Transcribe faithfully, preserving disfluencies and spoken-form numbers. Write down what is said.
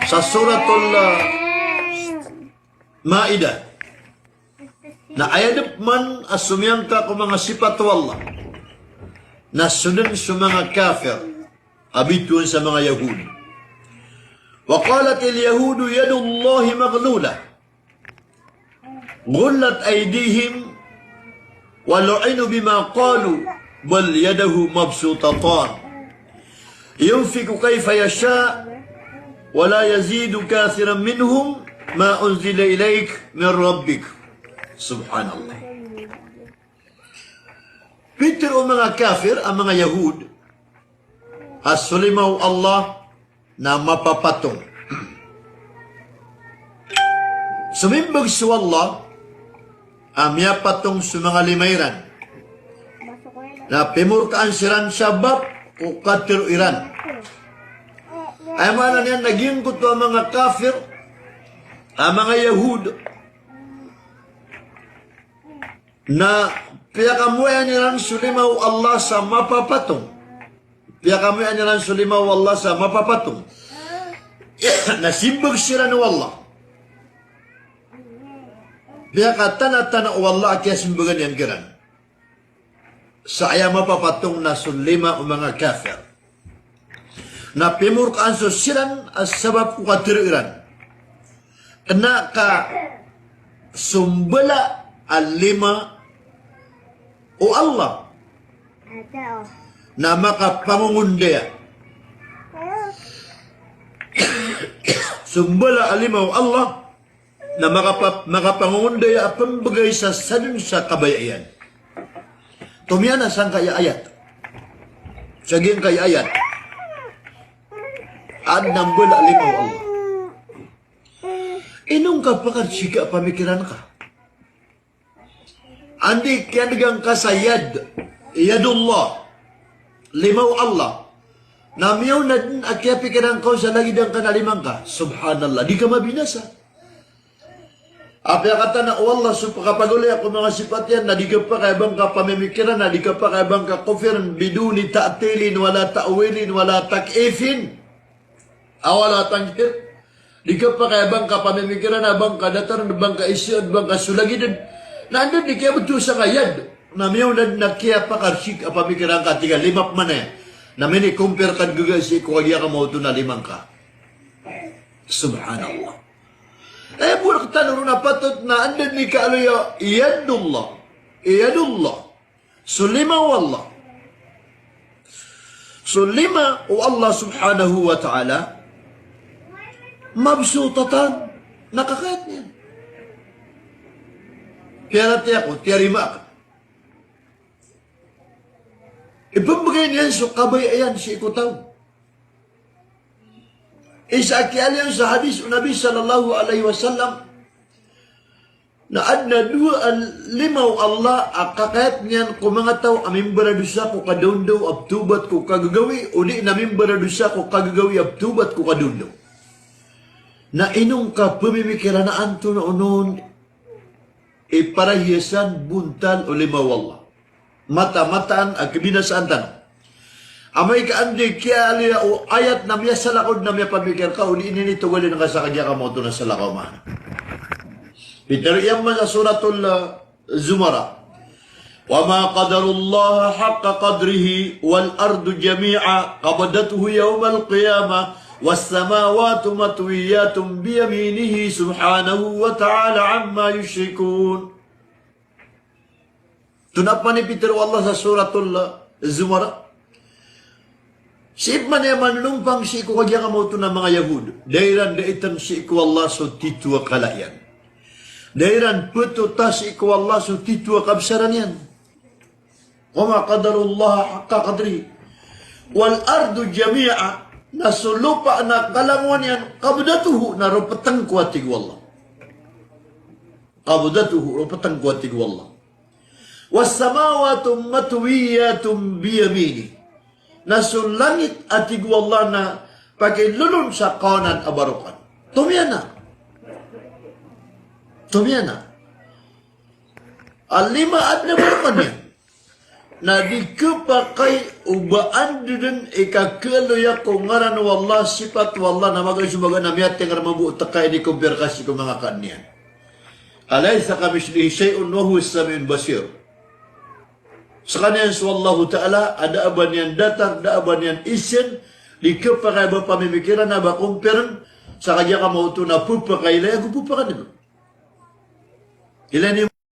sa Suratul, ah, Ma'idah. Na aya dn pman a somiyangka ko manga sipat o Allah na so dn so manga kafir a bitowan sa manga Yahudi. Wa qalatil yahudu yadullahi maghlulah. Ghullat aydihim wa lu'inu bima qalu, bal yadahu mabsutatan. Yunfiqu kayfa yasha, wa la yazidu kathiran minhum ma unzila ilayka min rabbik. Subhanallah. Pitharo o manga kafir, a manga Yahud, a so lima o Allah na mapapatong. Somimbag so Allah a miyapatong so manga lima iran. Na pimorkaan siran sabap ko katharo iran. Aya maana niyan na giyangkoto a manga kafir, a manga Yahud, na piyakamoayan iran so lima o Allah sa mapapatong. Piyakamoayan iran so lima o Allah sa mapapatong. Na simbag siran o Allah. Piyakatanatana o Allah a kiyasimbagan iyan kiran sa aya mapapatong na so lima o manga kafir. Na pimorkaan so siran a sabap ko katharo iran. Kna ka so mbala a lima o Allah na makapangongondaya. So mbala a lima o Allah na makapa-, makapangongondaya a pmbgay sa sadn sa kabaya iyan. Tomiyan a sangkaya ayat. Sa giyangkaya ayat. Adn a mbala a lima o Allah. Ino ngka pakarsik a pamikiran ka? Anda i kiyandgan ka sa yad, yadullah, lima o Allah. Na miyaona dn a kiyapikiran ka on sa lagid angkanan a lima ngka. Subhanallah, di ka mabinasa. Apiya katana o Allah so kapagolawla ko manga sipat iyan, na di ka pakay a ba ngka pamimikiran, na di ka pakay a ba ngka kofiran, biduni ta'tilin wala ta'wilin wala takyifin. Awala tangkir. Di ka pakay a ba ngka pamimikiran, a ba ngka datar, a ba ngka isa, a ba ngka so lagid. Na anda di kiyabto sangka yad. Na miyaona dn a kiyapakarsik a pamikiran ka, tig a lima pman aya. Na minikompir ka dn gaga sii ko kagiya ka maoto na lima ngka. Subhanallah. Aya bo rktano ron a patot na anda dn i kaaloy a yadullah. Yadullah. So lima o Allah. So lima o Allah subhanahu wa ta'ala, mabsutatan, na kakayat niyan. Piyaratiyaya ko, tiyarima ka. Ipmbgay niyan so kabaya iyan sii ko taw. Isa a kiyaaloy sa hadis o Nabi sallallahu alaihi wasallam, na adn a dowa a lima o Allah a kakayat niyan ko manga taw a mimbaradosa ko kadaondaw a pthobat ko kagagawii, odi na mimbaradosa ko kagagawii a pthobat ko kadaondaw. Na ino ngka pamimikiran a antonaa onon i parahiyasan bontal o lima o Allah. Mata-mataan a kibinasaan tano. Amay ka anda i kiyaaloya o ayat na miyasalakaw dn a miyapamikir ka, odi initogalin ka sa kagiya ka maoto na salakaw man. Pitharo iyan man sa Suratul, ah, Zumar. Wa ma qadarullaha haqqa qadrihi wal ardu jami'an qabdatuhu yawmal qiyamah was samawatu matwiyatun biyaminihi subhanahu wa ta'ala amma yushrikun. Tonaa pman i pitharo o Allah sa Suratul Zumar. Sii pman aya manonompang sii ko kagiya ka maoto na manga Yahud. Da iran daitn sii ko Allah so tito a kala iyan. Da iran ptota sii ko Allah so tito a kabsaran iyan. Wa ma qadarullaha haqqa qadrihi. Wal ardu jami'an. Na so lopa na kalangowan iyan, qabdatuhu, na roptn ko, a tig o Allah. Qabdatuhu, roptn ko, a tig o Allah. Was samawatu matwiyatun biyaminihi. Na so langit, a tig o Allah, na pakilolon sa kawanan a barokan. Tomiyana. Tomiyana. A lima adn a barokan iyan. Na di khapakay o ba anda dn i kakhaaloya ko ngaran o Allah, sipat o Allah, na magaan so magaan a miyatingr mambo o tkaini ko birka sii ko manga kaan iyan. Alaysa kamithlihi shay'un wa huwas sami'ul basir. Skaniyan so Allahu Ta'ala a da a ba niyan datar, da a ba niyan isn, di khapakay a ba pamimikiran a ba compare sa kagiya ka maoto na pphakailaya ko pphakailaya. Ilay niyo